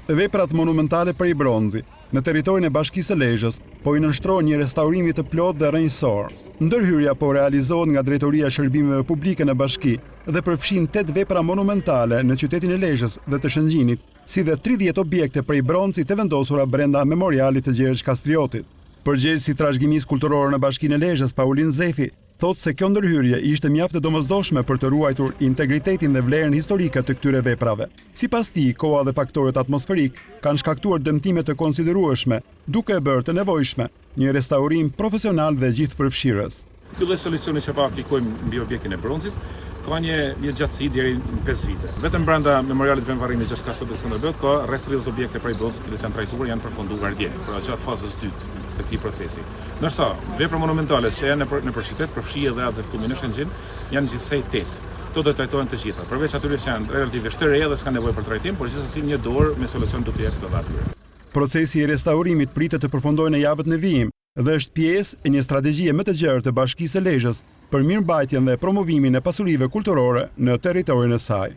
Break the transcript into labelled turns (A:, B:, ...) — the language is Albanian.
A: Veprat monumentale prej bronzi, në territorin e Bashkisë së Lezhës, po i nënshtrohen një restaurimi të plotë dhe rrënjësor. Ndërhyrja po realizohet nga Drejtoria e Shërbimeve Publike në Bashki dhe përfshin tetë vepra monumentale në qytetin e Lezhës dhe të Shëngjinit, si dhe 30 objekte prej bronzi të vendosura brenda memorialit të Gjergj Kastriotit. Përgjegjësi i trashëgimisë kulturore në Bashkinë e Lezhës, Paulin Zefi, thotë se kjo ndërhyrje ishte mjaft e domosdoshme për të ruajtur integritetin dhe vlerën historike të këtyre veprave. Sipas tij, koha dhe faktorët atmosferikë kanë shkaktuar dëmtime të konsiderueshme, duke e bërë të nevojshme një restaurim profesional dhe gjithëpërfshirës.
B: Ky lloj solucioni që po aplikojmë mbi objektin e bronzit ka një një gjatësi deri në 5 vite. Vetëm brenda memorialit vendvarrimit Gjergj Kastrioti Skënderbeut ka rreth 30 objekte prej bronzit të cilët janë trajtuar, janë përfunduar dje, pra gjatë fazës dytë të këtij procesi. Ndërsa, vepra monumentale që janë nëpër nëpër qytet, përfshi edhe At Zef Pllumi në Shëngjin, janë gjithsej tetë. Këto do të trajtohen të gjitha, përveç atyre që janë relativisht të reja dhe s'kanë nevojë për trajtim, por gjithsesi një dorë me solucion do të jepet edhe atyre.
A: Procesi i restaurimit pritet të përfundojë në javët në vijim dhe është pjesë e një strategjie më të gjerë të Bashkisë së Lezhës për mirëmbajtjen dhe promovimin e pasurive kulturore në territorin e saj.